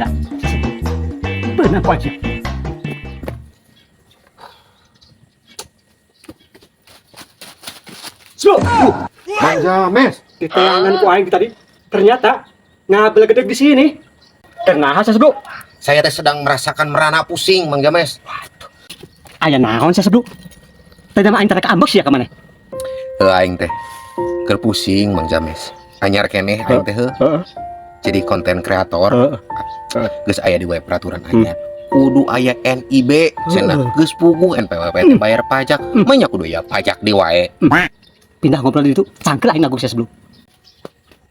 Gila. Beunang ku aja. Slow. Mang James, Diteangan ku aing tadi. Ternyata ngabel gede di sini. Ternaha saseblu. Saya teh sedang merasakan merana pusing, Mang James. Aya naon saseblu? Tadi mah aing teh ambek sia ka maneh. Heuh aing teh keur pusing, Mang James. Anyar keneh aing teh heuh. Heeh. Jadi konten kreator Heeh. geus aya di wae peraturan anyar. Kudu aya NIB, cenah geus puguh NPWP teh bayar pajak. Manya kudu aya pajak di wae. Pindah ngobrol di itu, cangkel aing ngagung saseblu.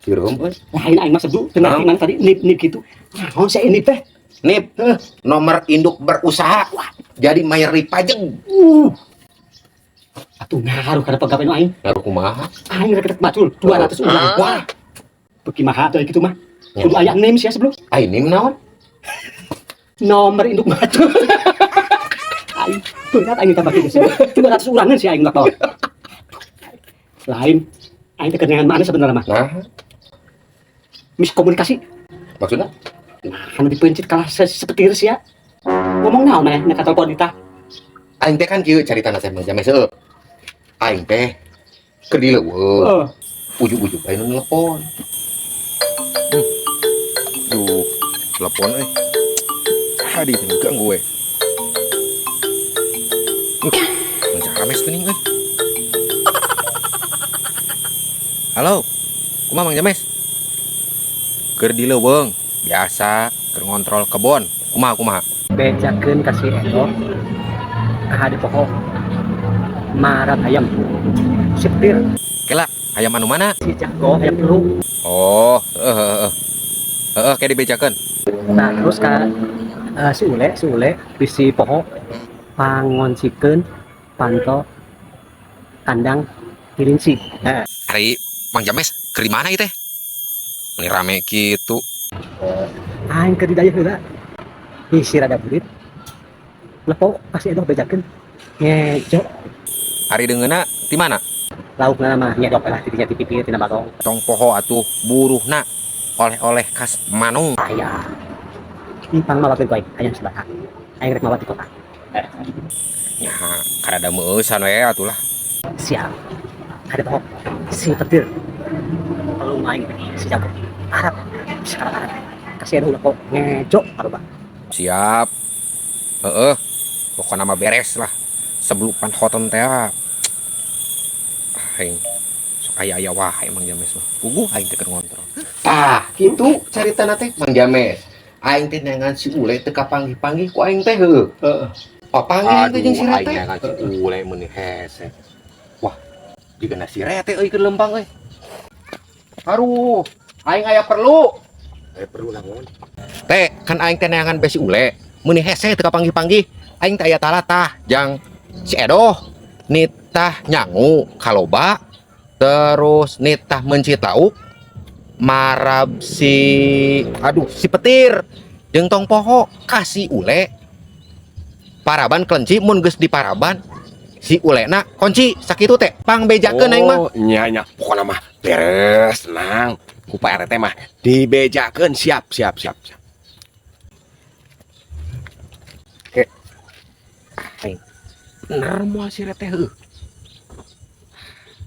Sireum euy. Lain aing mah seblu, teu Naon? mana tadi nip nip gitu. Naon sia ini teh? NIP, nomor induk berusaha. Jadi mayar di pajak. Atuh ngaruh kana pagawe nu aing. Ngaruh kumaha? Aing rek rek macul 200 urang. Wah, Beuki maha teh kitu mah. Ya. Kudu aya NIM sia sebelum. Ai NIM naon? Nomor induk macul. Aing berat aing tambah kitu sih. 200 urangan sih aing bawa. Lain aing teh kenangan mana sebenarnya mah. Nah, Miskomunikasi. Maksudnya? Nah, anu dipencit kalah sepetir sia. Ngomong naon maneh nek telepon ditah. Aing teh kan kieu caritana teh Mang James heuh. Aing teh keur di leuweung. Heeh. Ujug-ujug aing nu nelepon. Duh, telepon euy. Hadi ganggu we. Mang James teuing euy. Halo. Kumaha Mang James? Keur di leuweung, biasa keur ngontrol kebon. Kumaha kumaha? Bejakeun ka si Edo ka di pokok marat ayam si petir. Kela, ayam anu mana? Si jago ayam peluk. Oh, heeh heeh. Heeh, kayak dibejakeun. Nah, terus ka si ule di si pokok pangoncikeun panto kandang kelinci. Nah, Ari Mang James keur di mana ieu teh? Meni rame kitu. Aing keur di dayeuh heula bisi rada burit lepo ka si Edo bejakeun ngejo. Ari deungeunna di mana? Laukna mah nyedok lah tidinya ti pipir tina bagong. Tong poho atuh buruhna oleh-oleh khas Manung. Aya. Ipang mawakeun ku aing hayang sabaraha. Aing rek mawat di kota. Nya karada meueusan we atuh lah. Siap. Ada pokok si petir. Kalau aing si jago. Arab sekarang Arab. Kasih ada ulah kok ngejo aruba. Siap. Heeh. Pokokna mah beres lah. Sebelum hoton teh. Aing sok aya-aya wae Mang James mah. Puguh aing teh keur ngontrol. Tah, kitu caritana teh Mang James. Aing teh neangan si Ule teu kapanggih-panggih ku aing teh heuh. Heeh. Papanggih aing teh jeung si Aduh, Rete. aing Neangan si Ule meuni hese. Wah, jiga si Rete euy keur lempang euy. Aduh, aing aya perlu. Aya perlu naon? Teh, kan aing teh neangan be si Ule. Meuni hese teu kapanggih-panggih. Aing teh aya talatah jang si Edoh nitah nyangu kaloba terus nitah mencit lauk marab si aduh si petir jeung tong poho kasih ule paraban kelenci mun geus diparaban si ulena kunci sakitu teh pangbejakeun aing mah. Oh, nya nya pokona mah beres tenang. Ku Pak RT mah dibejakeun siap siap siap siap. Oke. Aing bener moal si Rete heuh.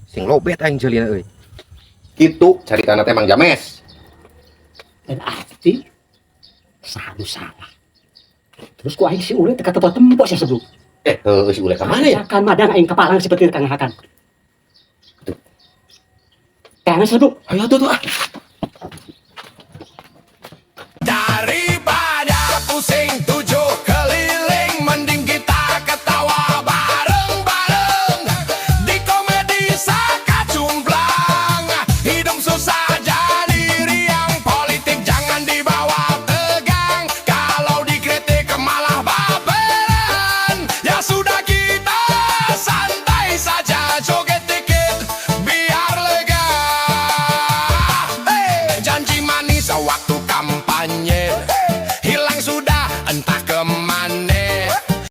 Sing lobet aing jeulina euy. Kitu caritana teh Mang James. Dan arti selalu salah. Terus ku aing si Ule teka tempo tempo sia sebelum. Heuh si Ule ka mana ya? Akan madang aing kapalang si petir kang hakan. Tuh. Tangan sebelum. Ayo tuh tuh ah.